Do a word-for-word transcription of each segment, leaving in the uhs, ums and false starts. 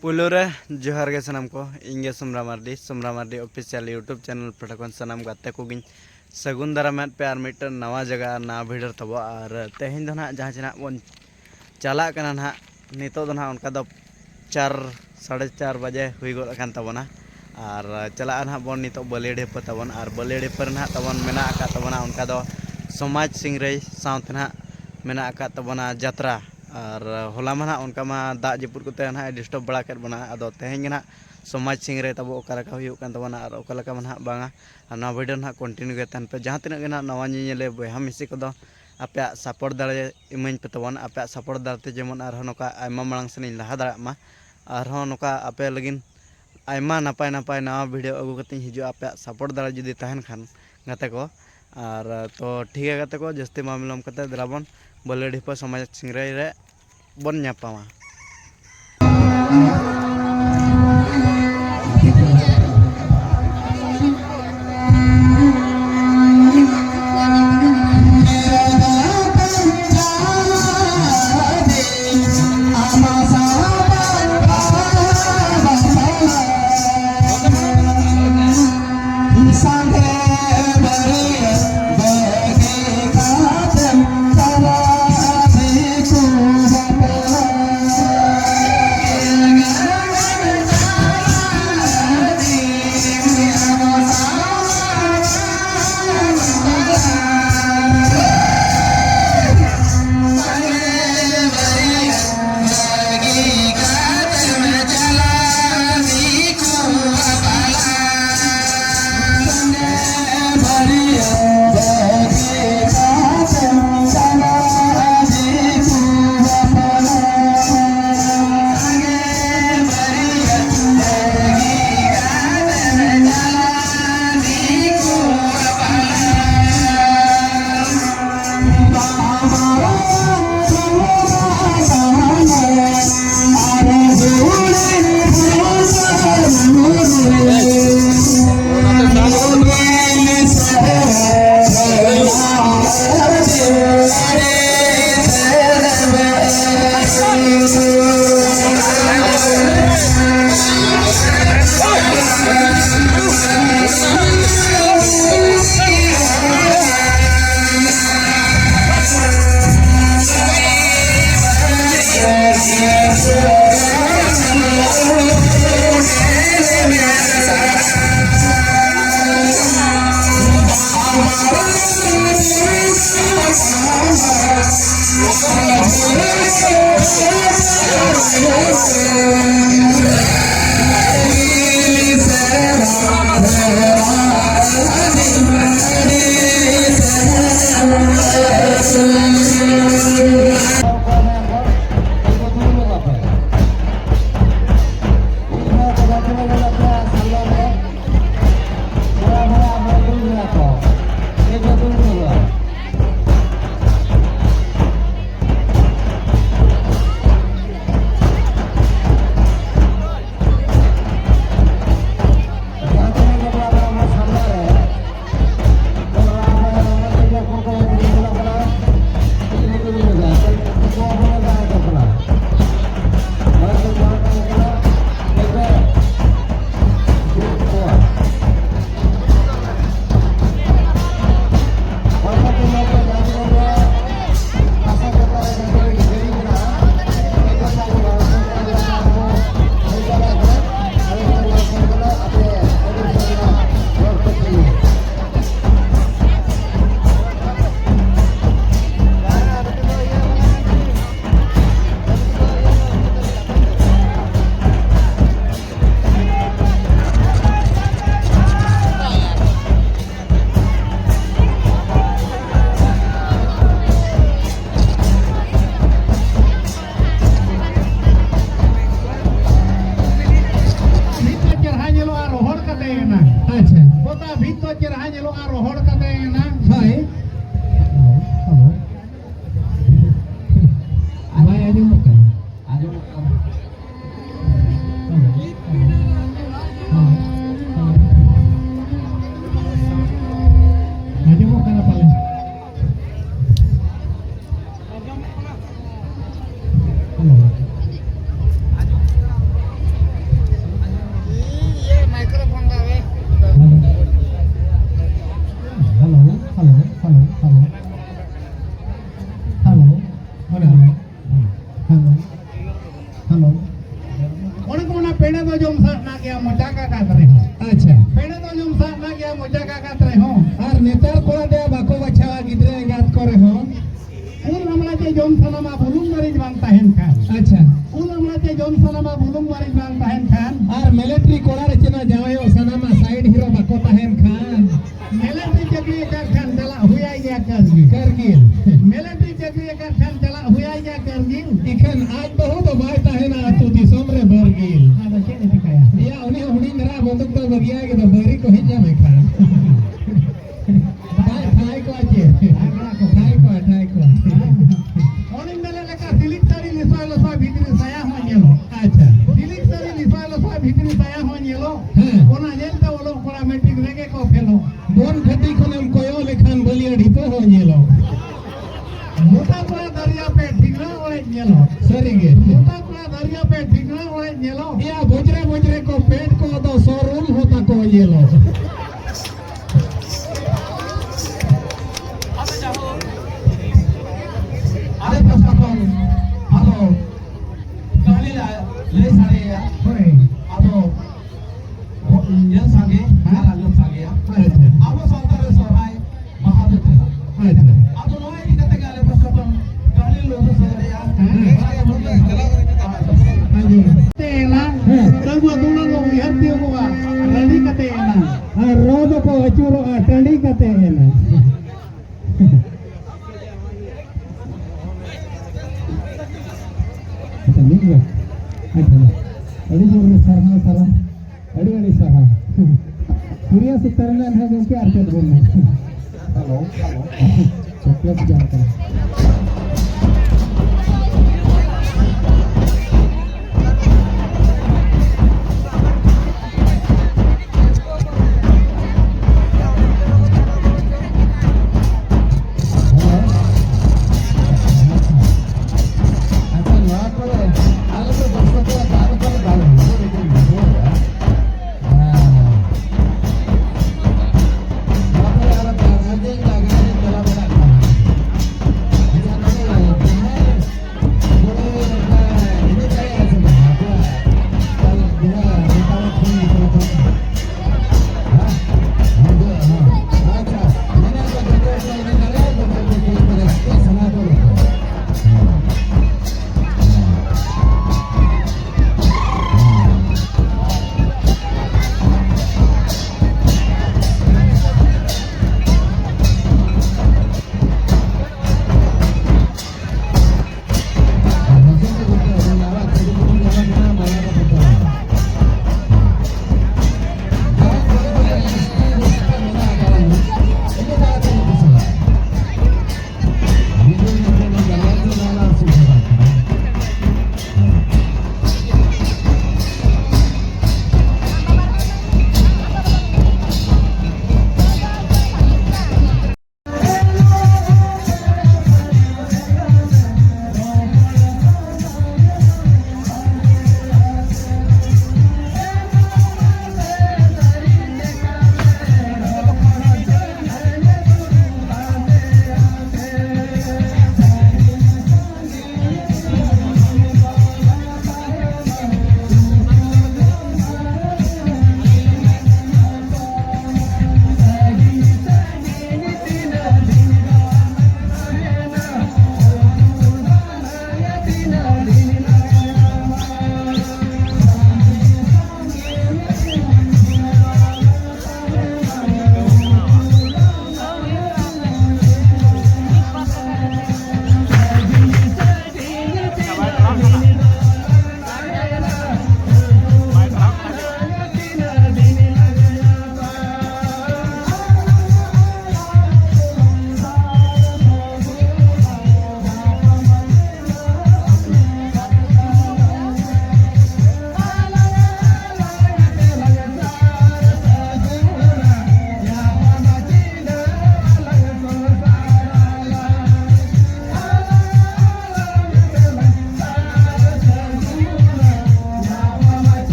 ᱯᱩᱭᱞᱩ ᱨᱮ ᱡᱚᱦᱟᱨ ᱜᱮ ᱥᱟᱱᱟᱢ ᱠᱚ᱾ ᱤᱧ ᱜᱮ Somra Mardi, Somra Mardi official YouTube channel ᱯᱟᱦᱴᱟ ᱠᱷᱚᱱ ᱥᱟᱱᱟᱢ ᱜᱟᱛᱮ ᱠᱚᱜᱮᱧ ᱥᱟᱹᱜᱩᱱ ᱫᱟᱨᱟᱢᱮᱫ ᱯᱮᱭᱟ ᱟᱨ ᱢᱤᱫᱴᱮᱱ ᱱᱟᱣᱟ ᱡᱟᱭᱜᱟ ᱟᱨ ᱱᱟᱣᱟ ᱵᱷᱤᱰᱤᱭᱳ ᱛᱟᱵᱚ᱾ ᱟᱨ ᱛᱮᱦᱮᱧ ᱫᱚ ᱱᱟᱦᱟᱜ ᱡᱟᱦᱟᱸ ᱡᱮ ᱱᱟᱦᱟᱜ ᱵᱚᱱ ᱪᱟᱞᱟᱜ ᱠᱟᱱᱟ ᱱᱟᱦᱟᱜ, ᱱᱤᱛᱚᱜ ᱫᱚ ᱱᱟᱦᱟᱜ ᱚᱱᱠᱟ ᱫᱚ ᱪᱟᱨ, ᱥᱟᱲᱮ ᱪᱟᱨ ᱵᱟᱡᱮ ᱦᱩᱭ ᱜᱚᱫ ᱟᱠᱟᱱ ᱛᱟᱵᱚᱱᱟ᱾ ᱟᱨ ᱪᱟᱞᱟᱜᱼᱟ ᱱᱟᱦᱟᱜ ᱵᱚᱱ ᱱᱤᱛᱚᱜ ᱵᱟᱹᱞᱤᱭᱟᱹᱲᱤ ᱦᱤᱯᱟᱹ ᱛᱟᱵᱚᱱ, ᱟᱨ ᱵᱟᱹᱞᱤᱭᱟᱹᱲᱤ ᱦᱤᱯᱟᱹ ᱨᱮ ᱱᱟᱦᱟᱜ ᱛᱟᱵᱚᱱ ᱢᱮᱱᱟᱜ ᱟᱠᱟᱫ ᱛᱟᱵᱚᱱᱟ ᱚᱱᱠᱟ ᱫᱚ ᱥᱚᱢᱟᱡᱽ ᱥᱤᱝᱨᱟᱹᱭ ᱥᱟᱶᱛᱮ ᱱᱟᱦᱟᱜ ᱢᱮᱱᱟᱜ ᱟᱠᱟᱫ ᱛᱟᱵᱚᱱᱟ ᱡᱟᱛᱨᱟ᱾ ᱟᱨ ᱦᱚᱞᱟ ᱢᱟ ᱱᱟᱦᱟᱜ ᱚᱱᱠᱟ ᱢᱟ ᱫᱟᱜ ᱡᱟᱹᱯᱩᱫ ᱠᱚᱛᱮ ᱱᱟᱦᱟᱜ ᱮ ᱰᱤᱥᱴᱟᱵᱽ ᱵᱟᱲᱟ ᱠᱮᱫ ᱵᱚᱱᱟ᱾ ᱟᱫᱚ ᱛᱮᱦᱮᱧ ᱜᱮ ᱱᱟᱦᱟᱜ ᱥᱚᱢᱟᱡᱽ ᱥᱤᱝᱨᱟᱹᱭ ᱛᱟᱵᱚ ᱚᱠᱟ ᱞᱮᱠᱟ ᱦᱩᱭᱩᱜ ᱠᱟᱱ ᱛᱟᱵᱚᱱᱟ ᱟᱨ ᱚᱠᱟ ᱞᱮᱠᱟ ᱢᱟ ᱱᱟᱦᱟᱜ ᱵᱟᱝᱟ᱾ ᱟᱨ ᱱᱚᱣᱟ ᱵᱷᱤᱰᱤᱭᱳ ᱱᱟᱦᱟᱜ ᱠᱚᱱᱴᱤᱱᱤᱭᱩ ᱜᱮ ᱛᱟᱦᱮᱱ ᱯᱮ᱾ ᱡᱟᱦᱟᱸ ᱛᱤᱱᱟᱹᱜ ᱜᱮ ᱱᱟᱦᱟᱜ ᱱᱟᱣᱟ ᱧᱮᱧᱮᱞᱤᱭᱟᱹ ᱵᱚᱭᱦᱟ ᱢᱤᱥᱤ ᱠᱚᱫᱚ ᱟᱯᱮᱭᱟᱜ ᱥᱟᱯᱳᱨᱴ ᱫᱟᱲᱮ ᱤᱢᱟᱹᱧ ᱯᱮ ᱛᱟᱵᱚᱱ᱾ ᱟᱯᱮᱭᱟᱜ ᱥᱟᱯᱳᱨᱴ ᱫᱟᱲᱮ ᱛᱮ ᱡᱮᱢᱚᱱ ᱟᱨᱦᱚᱸ ᱱᱚᱝᱠᱟ ᱟᱭᱢᱟ ᱢᱟᱲᱟᱝ ᱥᱮᱱ ᱤᱧ ᱞᱟᱦᱟ ᱫᱟᱲᱮᱭᱟᱜ ᱢᱟ᱾ ᱟᱨᱦᱚᱸ ᱱᱚᱝᱠᱟ ᱟᱯᱮ ᱞᱟᱹᱜᱤᱫ ᱟᱭᱢᱟ ᱱᱟᱯᱟᱭ ᱱᱟᱯᱟᱭ ᱱᱟᱣᱟ ᱵᱷᱤᱰᱤᱭᱳ ᱟᱹᱜᱩ ᱠᱟᱛᱮᱧ ᱦᱤᱡᱩᱜᱼᱟ᱾ ᱟᱯᱮᱭᱟᱜ ᱥᱟᱯᱳᱨᱴ ᱫᱟᱲᱮ ᱡᱩᱫᱤ ᱛᱟᱦᱮᱱ ᱠᱷᱟᱱ ᱜᱟᱛᱮ ᱠᱚ᱾ ᱟᱨ ᱛᱚ ᱴᱷᱤᱠ ᱜᱮᱭᱟ ᱜᱟᱛᱮ ᱠᱚ, ᱡᱟᱹᱥᱛᱤ ᱵᱟᱝ ᱵᱤᱞᱚᱢ ᱠᱟᱛᱮ ᱫᱮᱞᱟ ᱵᱚᱱ ᱵᱟᱹᱞᱤᱭᱟᱹᱲᱤ ᱦᱤᱯᱟᱹ ᱥᱚᱢᱟᱡᱽ ᱥᱤᱝᱨᱟᱹᱭ ᱨᱮ ᱵᱚᱱ ᱧᱟᱯᱟᱢᱟ᱾ ᱵᱷᱤᱛ ᱫᱚ ᱪᱮᱨᱦᱟ ᱧᱮᱞᱚᱜᱼᱟ ᱨᱚᱦᱚᱲ ᱠᱟᱛᱮ ᱮᱱᱟᱝ᱾ ᱟᱪᱪᱷᱟ᱾ ᱜᱚᱴᱟ ᱵᱷᱤᱛ ᱫᱚ ᱪᱮᱨᱦᱟ ᱧᱮᱞᱚᱜᱼᱟ ᱨᱚᱦᱚᱲ ᱠᱟᱛᱮ ᱮᱱᱟᱝ᱾ ᱦᱳᱭ᱾ ᱦᱮᱞᱳ᱾ ᱵᱟᱭ ᱟᱸᱡᱚᱢᱚᱜ ᱠᱟᱱᱟ᱾ ᱟᱸᱡᱚᱢᱚᱜ ᱠᱟᱱᱟ᱾ ᱦᱮᱞᱳ᱾ ᱦᱮᱞᱳ᱾ ᱦᱮᱞᱳ᱾ ᱟᱸᱡᱚᱢᱚᱜ ᱠᱟᱱᱟ ᱯᱟᱞᱮ᱾ ᱦᱮᱞᱳ᱾ ᱚᱱᱮ ᱠᱚ ᱢᱮᱱᱟ, ᱯᱮᱲᱮ ᱫᱚ ᱡᱚᱢ ᱥᱟᱦ ᱱᱟ ᱜᱮᱭᱟ ᱢᱚᱪᱟ ᱠᱟᱠᱟᱛ ᱨᱮᱦᱚᱸ᱾ ᱟᱪᱪᱷᱟ᱾ ᱯᱮᱲᱮ ᱫᱚ ᱡᱚᱢ ᱥᱟᱦ ᱱᱟ ᱜᱮᱭᱟ ᱢᱚᱪᱟ ᱠᱟᱠᱟᱛ ᱨᱮᱦᱚᱸ᱾ ᱟᱨ ᱱᱮᱛᱟᱨ ᱠᱚᱲᱟ ᱫᱚ ᱵᱟᱠᱚ ᱵᱟᱪᱷᱟᱣᱟ ᱜᱤᱫᱽᱨᱟᱹ ᱮᱸᱜᱟᱛ ᱠᱚᱨᱮ ᱦᱚᱸ᱾ ᱩᱞ ᱟᱢᱲᱟ ᱪᱮ ᱡᱚᱢ ᱥᱟᱱᱟᱢᱟ ᱵᱩᱞᱩᱝ ᱢᱟᱹᱨᱤᱪ ᱵᱟᱝ ᱛᱟᱦᱮᱱ ᱠᱷᱟᱱ᱾ ᱟᱪᱪᱷᱟ᱾ ᱩᱞ ᱟᱢᱲᱟ ᱪᱮ ᱡᱚᱢ ᱥᱟᱱᱟᱢᱟ ᱵᱩᱞᱩᱝ ᱢᱟᱹᱨᱤᱪ ᱵᱟᱝ ᱛᱟᱦᱮᱱ ᱠᱷᱟᱱ᱾ ᱟᱨ ᱢᱤᱞᱤᱴᱟᱨᱤ ᱠᱚᱲᱟ ᱨᱮ ᱪᱮ ᱱᱟ ᱡᱟᱶᱟᱭᱚᱜ ᱥᱟᱱᱟᱢᱟ ᱥᱟᱭᱤᱰ ᱦᱤᱨᱳ ᱵᱟᱠᱚ ᱛᱟᱦᱮᱱ ᱠᱷᱟᱱ᱾ ᱢᱤᱞᱤᱴᱟᱨᱤ ᱪᱟᱹᱠᱨᱤ ᱟᱠᱟᱫ ᱠᱷᱟᱱ ᱪᱟᱞᱟᱜ ᱦᱩᱭᱟᱭ ᱜᱮᱭᱟ ᱠᱟᱹᱨᱜᱤᱞ᱾ ᱠᱟᱹᱨᱜᱤᱞ᱾ ᱢᱤᱞᱤᱴᱟᱨᱤ ᱪᱟᱹᱠᱨᱤ ᱟᱠᱟᱫ ᱠᱷᱟᱱ ᱪᱟᱞᱟᱜ ᱦᱩᱭᱟᱭ ᱜᱮᱭᱟ ᱠᱟᱹᱨᱜᱤᱞ᱾ ᱤᱠᱷᱟᱹᱱ ᱟᱡ ᱵᱟᱹᱦᱩ ᱫᱚ ᱵᱟᱭ ᱛᱟᱦᱮᱱᱟ ᱟᱹᱛᱩ ᱫᱤᱥᱚᱢ ᱨᱮ ᱵᱟᱹᱨᱜᱤᱞ᱾ ᱟᱫᱚ ᱪᱮᱫ ᱮ ᱪᱤᱠᱟᱹᱭᱟ? ᱮᱭᱟ, ᱩᱱᱤ ᱦᱚᱸ ᱦᱩᱰᱤᱧ ᱫᱷᱟᱨᱟ ᱵᱚᱱᱫᱩᱠ ᱫᱚ ᱵᱟᱹᱜᱤᱭᱟᱭ ᱠᱮᱫᱟ, ᱵᱟᱹᱨᱤ ᱠᱚ ᱦᱮᱡ ᱧᱟᱢᱮ ᱠᱷᱟᱱ᱾ ᱵᱟᱭ ᱴᱷᱟᱭ ᱠᱚᱣᱟ ᱪᱮ? ᱴᱷᱟᱭ ᱠᱚᱣᱟ, ᱴᱷᱟᱭ ᱠᱚᱣᱟ᱾ ᱚᱱᱮᱧ ᱢᱮᱱᱮᱫ ᱞᱮᱠᱟ, ᱥᱤᱞᱤᱠ ᱥᱟᱹᱲᱤ ᱞᱤᱥᱟ ᱞᱚᱥᱟ ᱵᱷᱤᱛᱨᱤ ᱥᱟᱭᱟ ᱦᱚᱸ ᱧᱮᱞᱚᱜ᱾ ᱟᱪᱪᱷᱟ᱾ ᱥᱤᱞᱤᱠ ᱥᱟᱹᱲᱤ ᱞᱤᱥᱟ ᱞᱚᱥᱟ ᱵᱷᱤᱛᱨᱤ ᱥᱟᱭᱟ ᱦᱚᱸ ᱧᱮᱞᱚᱜ᱾ ᱦᱮᱸ᱾ ᱚᱱᱟ ᱧᱮᱞᱛᱮ ᱚᱞᱚᱜ ᱠᱚᱲᱟ ᱢᱮᱴᱨᱤᱠ ᱨᱮᱜᱮ ᱠᱚ ᱯᱷᱮᱞᱚᱜ᱾ ᱵᱚᱱ ᱜᱷᱟᱹᱴᱤ ᱠᱷᱚᱱᱮᱢ ᱠᱚᱭᱚᱜ ᱞᱮᱠᱷᱟᱱ ᱵᱟᱹᱞᱤᱭᱟᱹ ᱰᱷᱤᱯᱟᱹ ᱦᱚᱸ ᱧᱮᱞᱚᱜ᱾ ᱢᱚᱴᱟ ᱠᱚᱲᱟ ᱫᱟᱨᱭᱟ ᱯᱮ ᱴᱷᱤᱠᱨᱟ ᱚᱲᱮᱡ ᱧᱮᱞᱚᱜ᱾ ᱥᱟᱹᱨᱤᱜᱮ᱾ ᱢᱚᱴᱟ ᱠᱚᱲᱟ ᱫᱟᱨᱭᱟ ᱯᱮ ᱴᱷᱤᱠᱨᱟ ᱚᱲᱮᱡ ᱧᱮᱞᱚᱜ᱾ ᱮᱭᱟ, ᱵᱚᱡᱽᱨᱮ ᱵᱚᱡᱽᱨᱮ ᱠᱚ ᱯᱮᱴ ᱠᱚ ᱫᱚ ᱥᱚᱨᱩᱢ ᱦᱚᱸ ᱛᱟᱠᱚ ᱧᱮᱞᱚᱜ᱾ ᱟᱞᱮ ᱯᱟᱥᱴᱟ ᱠᱷᱚᱱ ᱟᱫᱚ ᱠᱟᱹᱦᱱᱤ ᱞᱮ ᱞᱟᱹᱭ ᱥᱟᱰᱮᱭᱟ᱾ ᱦᱳᱭ᱾ ᱟᱫᱚ ᱧᱮᱞ ᱥᱟᱸᱜᱮ ᱟᱨ ᱟᱸᱡᱚᱢ ᱥᱟᱸᱜᱮᱭᱟ᱾ ᱟᱪᱪᱷᱟ᱾ ᱟᱵᱚ ᱥᱟᱶᱛᱟ ᱨᱮ ᱥᱚᱦᱨᱟᱭ ᱵᱟᱦᱟ ᱫᱚ ᱪᱮᱫᱟᱜ? ᱟᱪᱪᱷᱟ᱾ ᱟᱫᱚ ᱱᱚᱣᱟ ᱤᱫᱤ ᱠᱟᱛᱮ ᱜᱮ ᱟᱞᱮ ᱯᱟᱥᱴᱟ ᱠᱷᱚᱱ ᱠᱟᱹᱦᱱᱤ ᱞᱮ ᱩᱫᱩᱜ ᱥᱟᱰᱮᱭᱟ᱾ ᱦᱮᱸ᱾ ᱟᱸᱡᱚᱢ᱾ ᱛᱮ ᱮᱱᱟ, ᱦᱮᱸ᱾ ᱛᱟᱹᱜᱩ ᱫᱩᱲᱩᱵ ᱩᱭᱦᱟᱹᱨ ᱛᱤᱭᱳᱜᱚᱜᱼᱟ, ᱴᱟᱺᱰᱤ ᱠᱟᱛᱮ ᱮᱱᱟ᱾ ᱟᱨ ᱨᱚ ᱫᱚᱠᱚ ᱟᱹᱪᱩᱨᱚᱜᱼᱟ, ᱴᱟᱺᱰᱤ ᱠᱟᱛᱮ ᱮᱱᱟ᱾ ᱟᱪᱪᱷᱟ, ᱢᱤᱫ ᱵᱟᱨ᱾ ᱟᱪᱪᱷᱟ, ᱟᱹᱰᱤ ᱡᱳᱨ ᱥᱟᱨᱦᱟᱣ, ᱥᱟᱨᱦᱟᱣ᱾ ᱟᱹᱰᱤ ᱟᱹᱰᱤ ᱥᱟᱨᱦᱟᱣ᱾ ᱥᱩᱨᱭᱟ ᱥᱩᱛᱟᱨ ᱨᱮᱱᱟᱜ ᱱᱟᱦᱟᱜ ᱜᱚᱢᱠᱮ ᱟᱨ ᱪᱮᱫ ᱵᱚᱱ ᱢᱮᱱᱟ? Hello, hello. ᱪᱚᱠᱞᱮᱴ ᱡᱟᱦᱟᱸ ᱠᱟᱱᱟ᱾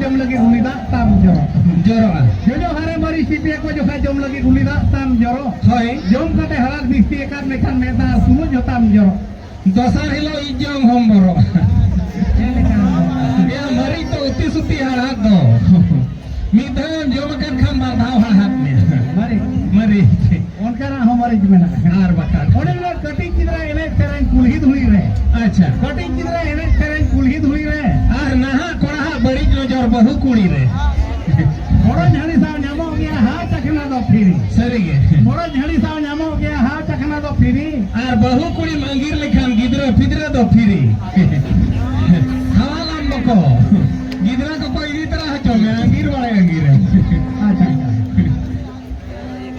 ᱡᱚᱢ ᱞᱟᱹᱜᱤᱫ ᱩᱞᱤ ᱫᱟᱜ ᱛᱟᱢ ᱡᱚᱨᱚᱜ᱾ ᱡᱚᱨᱚᱜᱼᱟ᱾ ᱡᱚᱡᱚ ᱦᱟᱨᱮ ᱢᱟᱹᱨᱤᱪ ᱥᱤᱯᱤᱭᱟ ᱠᱚ ᱡᱚᱠᱷᱟᱡ ᱡᱚᱢ ᱞᱟᱹᱜᱤᱫ ᱩᱞᱤ ᱫᱟᱜ ᱛᱟᱢ ᱡᱚᱨᱚᱜ᱾ ᱦᱳᱭ᱾ ᱡᱚᱢ ᱠᱟᱛᱮ ᱦᱟᱲᱟᱫ ᱵᱤᱥᱛᱤ ᱟᱠᱟᱫ ᱢᱮᱠᱷᱟᱱ ᱢᱮᱫ ᱫᱟᱜ ᱥᱩᱱᱩᱡ ᱦᱚᱸᱛᱟᱢ ᱡᱚᱨᱚᱜ᱾ ᱫᱚᱥᱟᱨ ᱦᱤᱞᱳᱜ ᱤᱡ ᱡᱚᱢ ᱦᱚᱸᱢ ᱵᱚᱨᱚᱜ᱾ ᱪᱮᱫ ᱞᱮᱠᱟ? ᱮᱭᱟ, ᱢᱟᱹᱨᱤᱪ ᱫᱚ ᱩᱛᱤ ᱥᱩᱛᱤ ᱦᱟᱲᱦᱟᱫ ᱫᱚ᱾ ᱢᱤᱫ ᱫᱷᱟᱣ ᱮᱢ ᱡᱚᱢ ᱟᱠᱟᱫ ᱠᱷᱟᱱ ᱵᱟᱨ ᱫᱷᱟᱣ ᱦᱟᱲᱦᱟᱫ ᱢᱮᱭᱟ᱾ ᱢᱟᱹᱨᱤᱪ᱾ ᱢᱟᱹᱨᱤᱪ᱾ ᱚᱱᱠᱟᱱᱟᱜ ᱦᱚᱸ ᱢᱟᱹᱨᱤᱪ ᱢᱮᱱᱟᱜᱼᱟ᱾ ᱟᱨ ᱵᱟᱠᱷᱟᱱ᱾ ᱚᱱᱮ ᱚᱱᱟ ᱠᱟᱹᱴᱤᱡ ᱜᱤᱫᱽᱨᱟᱹ ᱮᱱᱮᱡ ᱥᱮᱨᱮᱧ ᱠᱩᱞᱦᱤ ᱫᱷᱩᱲᱤ ᱨᱮ᱾ ᱟᱪᱪᱷᱟ᱾ ᱠᱟᱹᱴᱤᱡ ᱜᱤᱫᱽᱨᱟᱹ ᱮᱱᱮᱡ ᱥᱮᱨᱮᱧ ᱠᱩᱞᱦᱤ ᱫᱷᱩᱲᱤ ᱨᱮ᱾ ᱟᱨ ᱱᱟᱦᱟᱜ ᱠᱚᱲᱟᱣᱟᱜ ᱵᱟᱹᱲᱤᱡ ᱱᱚᱡᱚᱨ ᱵᱟᱹᱦᱩ ᱠᱩᱲᱤ ᱨᱮ᱾ ᱵᱚᱲᱚ ᱡᱷᱟᱹᱲᱤ ᱥᱟᱶ ᱧᱟᱢᱚᱜ ᱜᱮᱭᱟ ᱦᱟ ᱪᱟᱠᱷᱱᱟ ᱫᱚ ᱯᱷᱤᱨᱤ᱾ ᱥᱟᱹᱨᱤᱜᱮ᱾ ᱵᱚᱲᱚ ᱡᱷᱟᱹᱲᱤ ᱥᱟᱶ ᱧᱟᱢᱚᱜ ᱜᱮᱭᱟ ᱦᱟ ᱪᱟᱠᱷᱱᱟ ᱫᱚ ᱯᱷᱤᱨᱤ᱾ ᱟᱨ ᱵᱟᱹᱦᱩ ᱠᱩᱲᱤᱢ ᱟᱸᱜᱤᱨ ᱞᱮᱠᱷᱟᱱ ᱜᱤᱫᱽᱨᱟᱹ ᱯᱤᱫᱽᱨᱟᱹ ᱫᱚ ᱯᱷᱤᱨᱤ᱾ ᱦᱟᱣᱟᱞᱟᱢ ᱵᱟᱠᱚ᱾ ᱜᱤᱫᱽᱨᱟᱹ ᱠᱚᱠᱚ ᱤᱫᱤ ᱛᱚᱨᱟ ᱦᱚᱪᱚ ᱢᱮᱭᱟ, ᱟᱸᱜᱤᱨ ᱵᱟᱲᱟᱭ ᱟᱸᱜᱤᱨᱮᱢ᱾ ᱟᱪᱪᱷᱟ, ᱟᱪᱪᱷᱟ᱾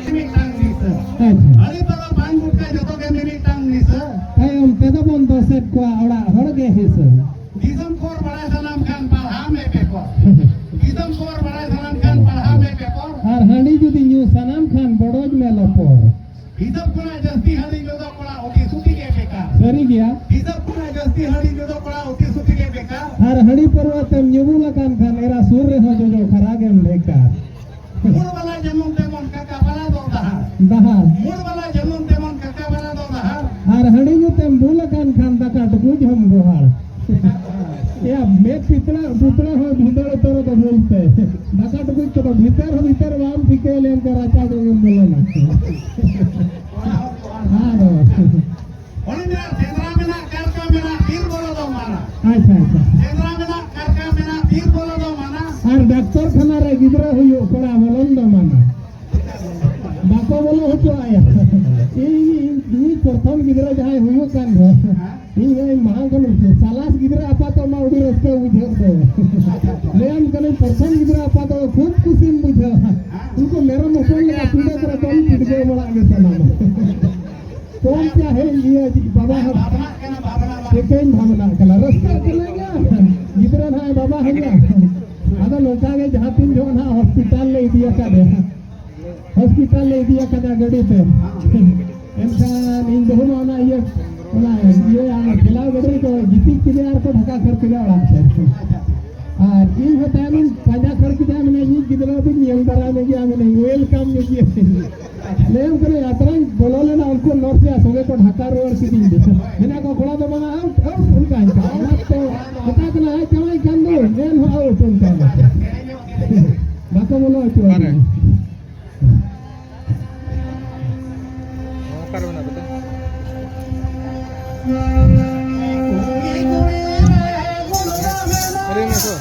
ᱢᱤᱢᱤᱫᱴᱟᱝ ᱱᱤᱥᱟᱹ᱾ ᱟᱪᱪᱷᱟ᱾ ᱟᱹᱰᱤ ᱯᱟᱨᱟ ᱵᱟᱝ ᱜᱩᱴᱠᱟ ᱡᱚᱛᱚ ᱜᱮ ᱢᱤᱢᱤᱫᱴᱟᱝ ᱱᱤᱥᱟᱹ᱾ ᱛᱟᱭᱚᱢ ᱛᱮᱫᱚ ᱵᱚᱱ ᱫᱚᱥᱮᱫ ᱠᱚᱣᱟ ᱚᱲᱟᱜ ᱦᱚᱲ ᱜᱮ ᱦᱤᱥᱟᱹ᱾ ᱫᱤᱥᱚᱢ ᱠᱷᱚᱵᱚᱨ ᱵᱟᱲᱟᱭ ᱥᱟᱱᱟᱢ ᱠᱷᱟᱱ ᱯᱟᱲᱦᱟᱣ ᱢᱮ ᱯᱮᱯᱚᱨ᱾ ᱫᱤᱥᱚᱢ ᱠᱷᱚᱵᱚᱨ ᱵᱟᱲᱟᱭ ᱥᱟᱱᱟᱢ ᱠᱷᱟᱱ ᱯᱟᱲᱦᱟᱣ ᱢᱮ ᱯᱮᱯᱚᱨ᱾ ᱟᱨ ᱦᱟᱺᱰᱤ ᱡᱩᱫᱤ ᱧᱩ ᱥᱟᱱᱟᱢ ᱠᱷᱟᱱ ᱵᱚᱰᱚᱡ ᱢᱮ ᱞᱚᱯᱚᱨ᱾ ᱦᱤᱥᱟᱹᱵ ᱠᱷᱚᱱᱟᱜ ᱡᱟᱹᱥᱛᱤ ᱦᱟᱺᱰᱤ ᱧᱩ ᱫᱚ ᱠᱚᱲᱟ ᱩᱛᱤ ᱥᱩᱛᱤ ᱜᱮ ᱵᱮᱠᱟᱨ᱾ ᱥᱟᱹᱨᱤ ᱜᱮᱭᱟ᱾ ᱦᱤᱥᱟᱹᱵ ᱠᱷᱚᱱᱟᱜ ᱡᱟᱹᱥᱛᱤ ᱦᱟᱺᱰᱤ ᱧᱩ ᱫᱚ ᱠᱚᱲᱟ ᱩᱛᱤ ᱥᱩᱛᱤ ᱜᱮ ᱵᱮᱠᱟᱨ᱾ ᱟᱨ ᱦᱟᱺᱰᱤ ᱯᱟᱹᱨᱣᱟᱹ ᱛᱮᱢ ᱧᱩ ᱵᱩᱞ ᱟᱠᱟᱱ ᱠᱷᱟᱱ ᱮᱨᱟ ᱥᱩᱨ ᱨᱮᱦᱚᱸ ᱡᱚᱡᱚ ᱠᱷᱟᱨᱟ ᱜᱮᱢ ᱰᱷᱮᱠᱟᱨ᱾ ᱢᱩᱲ ᱵᱟᱞᱟ ᱡᱮᱢᱚᱱ ᱛᱮᱢᱚᱱ ᱠᱟᱠᱟ ᱵᱟᱞᱟ ᱫᱚ ᱰᱟᱦᱟᱨ᱾ ᱰᱟᱦᱟᱨ᱾ ᱢᱩᱲ ᱵᱟᱞᱟ ᱡᱮᱢᱚᱱ ᱛᱮᱢᱚᱱ ᱠᱟᱠᱟ ᱵᱟᱞᱟ ᱫᱚ ᱰᱟᱦᱟᱨ᱾ ᱟᱨ ᱦᱟᱺᱰᱤ ᱧᱩ ᱛᱮᱢ ᱵᱩᱞ ᱟᱠᱟᱱ ᱠᱷᱟᱱ ᱫᱟᱠᱟ ᱴᱩᱠᱩᱡ ᱦᱚᱸᱢ ᱜᱚᱦᱟᱲ᱾ ᱮᱭᱟ, ᱢᱮᱫ ᱯᱤᱛᱲᱟ, ᱯᱤᱛᱲᱟ ᱦᱚᱸ ᱵᱷᱤᱸᱫᱟᱹᱲ ᱩᱛᱟᱹᱨ ᱫᱚ ᱵᱩᱞ ᱛᱮ᱾ ᱫᱟᱠᱟ ᱴᱩᱠᱩᱡ ᱠᱚᱫᱚ ᱵᱷᱤᱛᱟᱹᱨ ᱦᱚᱸ ᱵᱷᱤᱛᱟᱹᱨ ᱵᱟᱢ ᱴᱷᱤᱠᱟᱹ ᱞᱮᱱᱠᱷᱟᱱ ᱨᱟᱪᱟ ᱜᱮᱢ ᱵᱚᱞᱚᱱᱟ᱾ ᱟᱫᱚ᱾ ᱚᱱᱮ ᱡᱟᱦᱟᱸ ᱥᱮᱸᱫᱽᱨᱟ ᱢᱮᱱᱟᱜ, ᱠᱟᱨᱠᱟ ᱢᱮᱱᱟᱜ, ᱵᱤᱨ ᱵᱚᱞᱚ ᱫᱚ ᱢᱟᱱᱟ᱾ ᱟᱪᱪᱷᱟ, ᱟᱪᱪᱷᱟ᱾ ᱥᱮᱸᱫᱽᱨᱟ ᱢᱮᱱᱟᱜ, ᱠᱟᱨᱠᱟ ᱢᱮᱱᱟᱜ, ᱵᱤᱨ ᱵᱚᱞᱚ ᱫᱚ ᱢᱟᱱᱟ᱾ ᱟᱨ ᱰᱟᱠᱛᱚᱨ ᱠᱷᱟᱱᱟ ᱨᱮ ᱜᱤᱫᱽᱨᱟᱹ ᱦᱩᱭᱩᱜ ᱠᱚᱲᱟ ᱵᱚᱞᱚᱱ ᱫᱚ ᱢᱟᱱᱟ᱾ ᱵᱟᱠᱚ ᱵᱚᱞᱚ ᱦᱚᱪᱚᱣᱟᱭᱟ᱾ ᱤᱧ, ᱤᱧ, ᱤᱧ ᱯᱨᱚᱛᱷᱚᱢ ᱜᱤᱫᱽᱨᱟᱹ ᱡᱟᱦᱟᱸᱭ ᱦᱩᱭᱩᱜ ᱠᱟᱱ ᱫᱚ, ᱤᱧ ᱦᱚᱸ ᱢᱟᱲᱟᱝ ᱠᱷᱚᱱ ᱥᱟᱞᱟᱥ ᱜᱤᱫᱽᱨᱟᱹ ᱟᱯᱟᱛᱚ ᱢᱟ ᱟᱹᱰᱤ ᱨᱟᱹᱥᱠᱟᱹ ᱵᱩᱡᱷᱟᱹᱜ ᱫᱚ᱾ ᱞᱟᱹᱭᱟᱢ ᱠᱟᱹᱱᱟᱹᱧ ᱯᱨᱚᱛᱷᱚᱢ ᱜᱤᱫᱽᱨᱟᱹ ᱟᱯᱟᱛᱚ ᱠᱷᱩᱵ ᱠᱩᱥᱤᱢ ᱵᱩᱡᱷᱟᱹᱣᱟ᱾ ᱩᱱᱠᱩ ᱢᱮᱨᱚᱢ ᱦᱚᱯᱚᱱ ᱞᱮᱠᱟ ᱯᱤᱸᱰᱟᱹ ᱠᱚᱨᱮ ᱫᱚᱱ ᱯᱤᱰᱜᱟᱹᱣ ᱵᱟᱲᱟᱜ ᱜᱮ ᱥᱟᱱᱟᱢᱟ᱾ ᱠᱚᱢ ᱪᱟ ᱦᱮᱡ ᱤᱭᱟᱹ ᱵᱟᱵᱟ ᱦᱚᱸ ᱪᱤᱠᱟᱹᱧ ᱵᱷᱟᱵᱽᱱᱟᱜ ᱠᱟᱱᱟ, ᱨᱟᱹᱥᱠᱟᱹᱜ ᱠᱟᱱᱟ ᱜᱮᱭᱟ᱾ ᱜᱤᱫᱽᱨᱟᱹ ᱱᱟᱦᱟᱜ ᱵᱟᱵᱟ ᱦᱩᱭᱩᱜᱼᱟ᱾ ᱟᱫᱚ ᱱᱚᱝᱠᱟ ᱜᱮ ᱡᱟᱦᱟᱸ ᱛᱤᱱ ᱡᱚᱠᱷᱚᱱ ᱱᱟᱦᱟᱜ ᱦᱚᱥᱯᱤᱴᱟᱞ ᱞᱮ ᱤᱫᱤ ᱟᱠᱟᱫᱮᱭᱟ, ᱦᱚᱥᱯᱤᱴᱟᱞ ᱞᱮ ᱤᱫᱤ ᱟᱠᱟᱫᱮᱭᱟ ᱜᱟᱹᱰᱤ ᱛᱮ, ᱮᱱᱠᱷᱟᱱ ᱤᱧ ᱵᱟᱹᱦᱩ ᱢᱟ ᱚᱱᱟ ᱤᱭᱟᱹ, ᱚᱱᱟ ᱤᱭᱟᱹ ᱴᱷᱮᱞᱟᱣ ᱜᱟᱹᱰᱤ ᱨᱮᱠᱚ ᱜᱤᱛᱤᱡ ᱠᱮᱫᱮᱭᱟ ᱟᱨ ᱠᱚ ᱰᱷᱟᱠᱟ ᱠᱷᱟᱹᱲ ᱠᱮᱫᱮᱭᱟ ᱚᱲᱟᱜ ᱥᱮᱫ᱾ ᱟᱨ ᱤᱧ ᱦᱚᱸ ᱛᱟᱭᱚᱢ ᱤᱧ ᱯᱟᱸᱡᱟ ᱠᱷᱟᱹᱲ ᱠᱮᱫᱟ, ᱢᱮᱱᱮ, ᱤᱧ ᱜᱤᱫᱽᱨᱟᱹ ᱫᱚᱧ ᱧᱮᱞ ᱫᱟᱨᱟ ᱢᱮᱜᱮᱭᱟ, ᱢᱮᱱᱮ, welcome ᱧᱚᱜ ᱜᱮᱭᱟ᱾ ᱞᱟᱹᱭᱟᱢ ᱠᱟᱱᱟ, ᱭᱟᱛᱨᱟᱧ ᱵᱚᱞᱚ ᱞᱮᱱᱟ, ᱩᱱᱠᱩ ᱱᱚᱨᱥ ᱨᱮᱭᱟᱜ ᱥᱚᱸᱜᱮ ᱠᱚ ᱰᱷᱟᱠᱟ ᱨᱩᱣᱟᱹᱲ ᱠᱤᱫᱤᱧ ᱫᱚ᱾ ᱢᱮᱱᱟ ᱠᱚ, "ᱠᱚᱲᱟ ᱫᱚ ᱵᱟᱝᱟ, out, out", ᱚᱱᱠᱟ ᱮᱱᱠᱷᱟᱱ᱾ ᱚᱱᱟ ᱛᱚ ᱢᱮᱛᱟ ᱠᱟᱱᱟ, ᱟᱡ ᱡᱟᱶᱟᱭ ᱠᱟᱱ ᱫᱚ, ᱮᱱᱦᱚᱸ out, ᱚᱱᱠᱟ ᱮᱱᱠᱷᱟᱱ᱾ ᱵᱟᱠᱚ ᱵᱚᱞᱚ ᱦᱚᱪᱚ ᱟᱹᱫᱤᱧᱟ᱾ ᱚᱠᱟᱨᱮ ᱢᱮᱱᱟᱜ ᱯᱮᱛᱮ? ᱟᱹᱞᱤᱧ ᱱᱤᱛᱚᱜ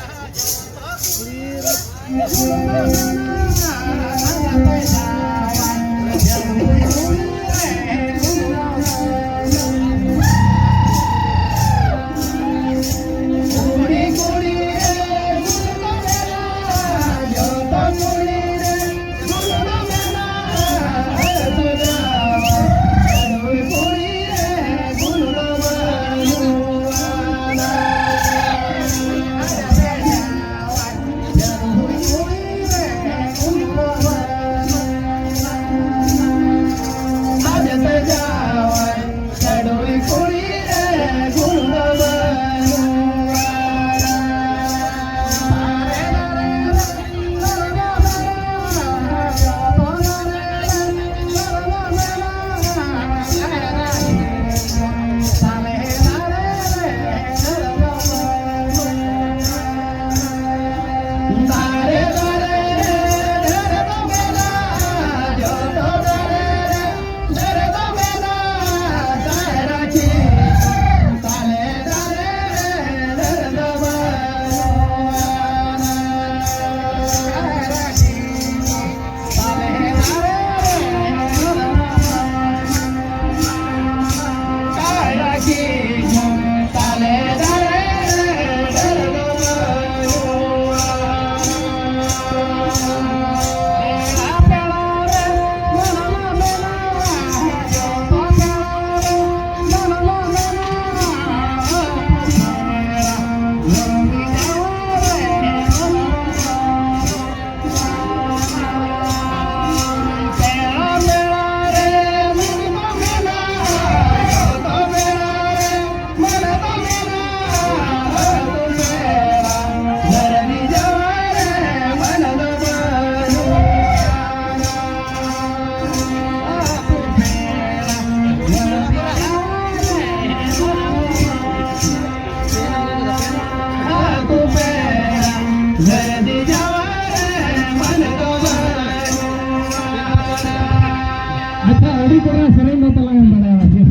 ᱟᱪᱪᱷᱟ, ᱟᱹᱰᱤ ᱪᱮᱦᱨᱟ ᱥᱮᱨᱮᱧ ᱫᱚ ᱛᱟᱞᱟᱝ ᱮᱢ ᱵᱟᱲᱟᱭᱟ ᱥᱮ?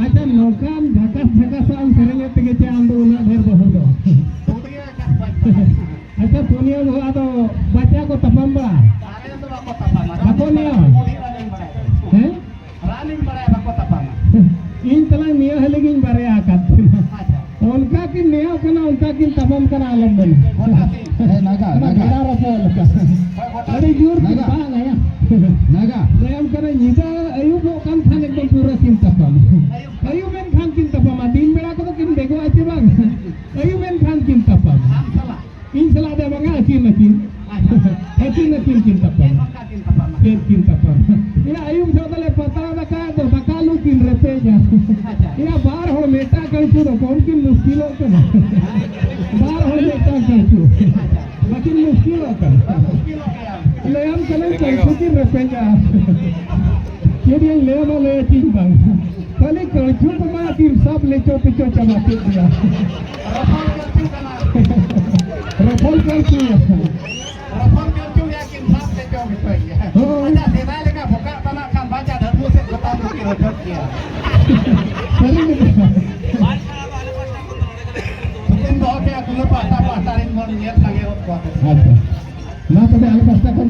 ᱟᱪᱪᱷᱟ, ᱱᱚᱝᱠᱟᱱ ᱡᱷᱟᱠᱟᱥ ᱡᱷᱟᱠᱟᱥ ᱟᱜ ᱮᱢ ᱥᱮᱨᱮᱧᱮᱫ ᱛᱮᱜᱮ ᱪᱮ ᱟᱢ ᱫᱚ ᱩᱱᱟᱹᱜ ᱰᱷᱮᱨ ᱵᱟᱹᱦᱩ ᱫᱚ? ᱟᱪᱪᱷᱟ, ᱯᱩᱱᱭᱟᱹ ᱵᱟᱹᱦᱩ ᱟᱫᱚ ᱵᱟᱪᱟ ᱠᱚ ᱛᱟᱯᱟᱢ ᱵᱟᱲᱟ? ᱵᱟᱠᱚ ᱱᱮᱭᱟᱣᱟ? ᱦᱮᱸ? ᱨᱟᱱᱤᱧ ᱵᱟᱲᱟᱭᱟ, ᱵᱟᱠᱚ ᱛᱟᱯᱟᱢᱟ᱾ ᱤᱧ ᱛᱟᱞᱟᱝ ᱱᱤᱭᱟᱹ ᱦᱟᱹᱞᱤ ᱜᱤᱧ ᱵᱟᱨᱭᱟ ᱟᱠᱟᱫ ᱠᱤᱱᱟ᱾ ᱟᱪᱪᱷᱟ᱾ ᱚᱱᱠᱟ ᱠᱤᱱ ᱱᱮᱭᱟᱣ ᱠᱟᱱᱟ, ᱚᱱᱠᱟ ᱠᱤᱱ ᱛᱟᱯᱟᱢ ᱠᱟᱱᱟ, ᱟᱞᱚᱢ ᱢᱮᱱᱟ᱾ ᱜᱚᱴᱟ ᱥᱤᱧ᱾ ᱦᱮᱸ, ᱱᱟᱜᱟ, ᱚᱱᱟ ᱱᱟᱜᱟ᱾ ᱵᱮᱲᱟ ᱨᱟᱯᱟᱜ ᱞᱮᱠᱟ᱾ ᱦᱳᱭ, ᱜᱚᱴᱟ ᱟᱹᱰᱤ ᱥᱤᱧ᱾ ᱡᱳᱨ ᱠᱤᱱ ᱱᱟᱜᱟ᱾ ᱵᱟᱝ ᱟᱭᱟ᱾ ᱱᱟᱜᱟ᱾ ᱞᱟᱹᱭᱟᱢ ᱠᱟᱱᱟ, ᱧᱤᱫᱟᱹ ᱟᱹᱭᱩᱵᱚᱜ ᱠᱟᱱ ᱠᱷᱟᱱ ᱮᱠᱫᱚᱢ ᱯᱩᱨᱟᱹ ᱠᱤᱱ ᱛᱟᱯᱟᱢᱟ᱾ ᱟᱹᱭᱩᱵ᱾ ᱟᱹᱭᱩᱵ ᱮᱱ ᱠᱷᱟᱱ ᱠᱤᱱ ᱛᱟᱯᱟᱢᱟ᱾ ᱫᱤᱱ ᱵᱮᱲᱟ ᱠᱚᱫᱚ ᱠᱤᱱ ᱵᱮᱜᱚᱜᱼᱟ ᱪᱮ ᱵᱟᱝ? ᱟᱹᱭᱩᱵ ᱮᱱ ᱠᱷᱟᱱ ᱠᱤᱱ ᱛᱟᱯᱟᱢᱟ᱾ ᱟᱢ ᱥᱟᱞᱟᱜ? ᱤᱧ ᱥᱟᱞᱟᱜ ᱫᱚ ᱵᱟᱝᱟ, ᱟᱹᱠᱤᱱ ᱟᱹᱠᱤᱱ᱾ ᱟᱪᱪᱷᱟ᱾ ᱟᱹᱠᱤᱱ ᱟᱹᱠᱤᱱ ᱠᱤᱱ ᱪᱮᱫ ᱛᱟᱯᱟᱢᱟ᱾ ᱚᱱᱠᱟ ᱠᱤᱱ ᱛᱟᱯᱟᱢᱟ? ᱪᱮᱫ ᱠᱤᱱ ᱛᱟᱯᱟᱢᱟ? ᱤᱭᱟᱹ, ᱟᱹᱭᱩᱵ ᱡᱚᱦᱚᱜ ᱫᱚᱞᱮ ᱯᱟᱛᱲᱟ ᱫᱟᱠᱟ ᱫᱚ, ᱫᱟᱠᱟ ᱞᱩ ᱠᱤᱱ ᱨᱮᱯᱮᱡᱟ᱾ ᱟᱪᱪᱷᱟ᱾ ᱤᱭᱟᱹ, ᱵᱟᱨ ᱦᱚᱲ ᱢᱤᱫᱴᱟᱝ ᱠᱟᱹᱲᱪᱩ ᱫᱚ ᱠᱚᱢ ᱠᱤᱱ ᱢᱩᱥᱠᱤᱞᱚᱜ ᱠᱟᱱᱟ᱾ ᱵᱟᱨ ᱦᱚᱲ ᱢᱤᱫᱴᱟᱝ ᱠᱟᱹᱲᱪᱩ᱾ ᱟᱪᱪᱷᱟ᱾ ᱵᱟᱹᱠᱤᱱ ᱢᱩᱥᱠᱤᱞᱚᱜ ᱠᱟᱱᱟ᱾ ᱢᱩᱥᱠᱤᱞᱚᱜ ᱜᱮᱭᱟ᱾ ᱞᱟᱹᱭᱟᱢ ᱠᱟᱹᱱᱟᱹᱧ ᱠᱟᱹᱲᱪᱩ ᱠᱤᱱ ᱨᱮᱯᱮᱡᱟ᱾ ᱪᱮᱫ ᱤᱧ ᱞᱟᱹᱭᱟᱢᱟ, ᱞᱟᱹᱭ ᱟᱹᱛᱤᱧ ᱵᱟᱝ᱾ ᱠᱷᱟᱹᱞᱤ ᱠᱟᱹᱲᱪᱩ ᱠᱚᱢᱟ ᱠᱤᱱ ᱥᱟᱵ ᱞᱮᱪᱚ ᱯᱮᱪᱚ ᱪᱟᱵᱟ ᱠᱮᱫ ᱜᱮᱭᱟ᱾ ᱨᱚᱯᱚᱲ ᱠᱟᱹᱲᱪᱩ ᱠᱟᱱᱟ᱾ ᱨᱚᱯᱚᱲ ᱠᱟᱹᱲᱪᱩ᱾ ᱨᱚᱯᱚᱲ ᱠᱟᱹᱲᱪᱩ ᱜᱮᱭᱟ ᱠᱤᱱ ᱥᱟᱵ ᱞᱮᱪᱚ ᱯᱮᱪᱚ ᱜᱮᱭᱟ᱾ ᱦᱳᱭ᱾ ᱟᱪᱪᱷᱟ, ᱥᱮᱫᱟᱭ ᱞᱮᱠᱟ ᱵᱚᱠᱟᱜ ᱛᱟᱱᱟᱜ ᱠᱷᱟᱱ ᱵᱟᱪᱟ ᱰᱷᱟᱹᱨᱢᱩ ᱥᱮᱫ ᱜᱚᱴᱟ ᱫᱚᱠᱤᱱ ᱨᱚᱪᱚᱫ ᱜᱮᱭᱟ᱾ ᱥᱟᱹᱨᱤ ᱜᱮ᱾ ᱛᱩᱠᱤᱱ ᱫᱚᱦᱚ ᱠᱮᱜᱼᱟ ᱠᱩᱞᱟᱹ ᱯᱟᱦᱴᱟ ᱯᱟᱦᱴᱟ ᱨᱮᱱ ᱦᱚᱲ ᱧᱮᱞ ᱥᱟᱸᱜᱮ ᱜᱚᱫ ᱠᱚᱣᱟ ᱠᱚ᱾ ᱟᱪᱪᱷᱟ᱾ ᱢᱟ ᱛᱚᱵᱮ ᱟᱞᱮ ᱯᱟᱦᱴᱟ ᱠᱷᱚᱱ